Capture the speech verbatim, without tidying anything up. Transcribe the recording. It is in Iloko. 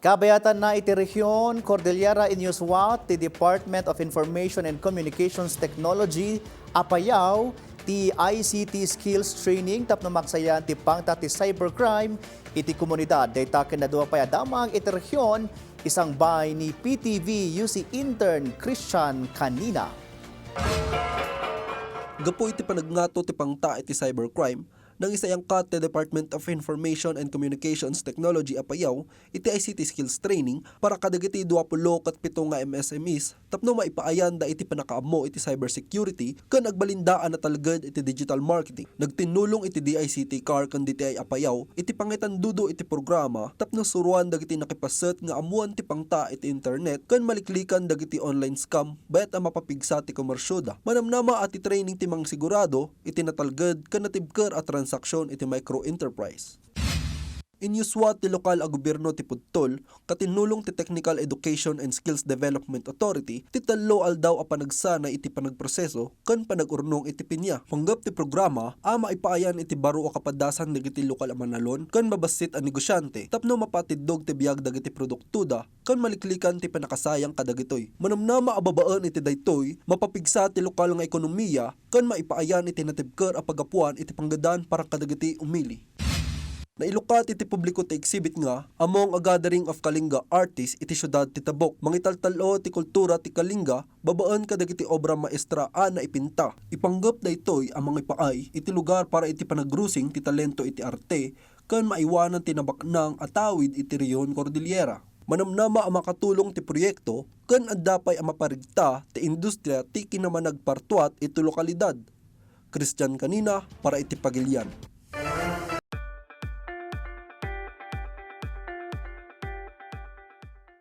Kabayatanna iti rehiyon Cordillera, inyuswat ti Department of Information and Communications Technology, Apayao, ti I C T skills training tapno maksayan ti pangta ti cybercrime iti komunidad. Dayta ken adua pay a damag iti rehiyon, isangbay ni P T V U C intern Christian Canina. Gapu iti panagngato ti pangta iti cybercrime, nangisayangkat ti Department of Information and Communications Technology, Apayao, iti I C T skills training para kadagiti dua pulo ket pito nga M S M Es tapno maipaayanda iti pannakaammo iti cybersecurity ken agbalinda a natalged iti digital marketing. Nagtinnulong iti D I C T CAR ken D T I Apayao iti pangitandudo iti programa tapno suroan dagiti nakipaset nga ammoan ti pangta iti internet ken maliklikan dagiti online scam bayat a mapapigsa ti komersioda. Manamnama a ti training ti mangsigurado iti natalged ken natibker a transaksyon iti micro enterprise. Inyuswa ti lokal a gobierno ti pudtol, katinnulong ti Technical Education and Skills Development Authority, ti tallo aldaw a panagsanay iti panagproseso ken panag-urnong iti pinya. Panggep ti programa a maipaayan iti baro a kapadasan dagiti lokal a manalon ken mabassit a negosyante tapno mapaatiddog ti biag dagiti produktoda ken maliklikan ti pannakasayang kadagitoy. Manamnama a babaen iti daytoy, mapapigsa ti lokal nga ekonomiya ken maipaayan iti natibker a paggapuan iti panggadan para kadagiti umili. Nailukat iti publiko ti exhibit nga Among a Gathering of Kalinga Artists iti siudad ti Tabuk. Mangitaltal-o ti kultura ti Kalinga babaen kadagiti obra maestra a naipinta. Ipanggep daytoy a mangipaay iti lugar para iti panagrusing ti talento iti arte ken maiwanan ti nabaknang a tawid iti rehiyon Cordillera. Manamnama a makatulong ti proyekto ken adda pay a maparigta ti industriya ti kinamanagpartuat iti lokalidad. Christian Canina para iti Pagilian.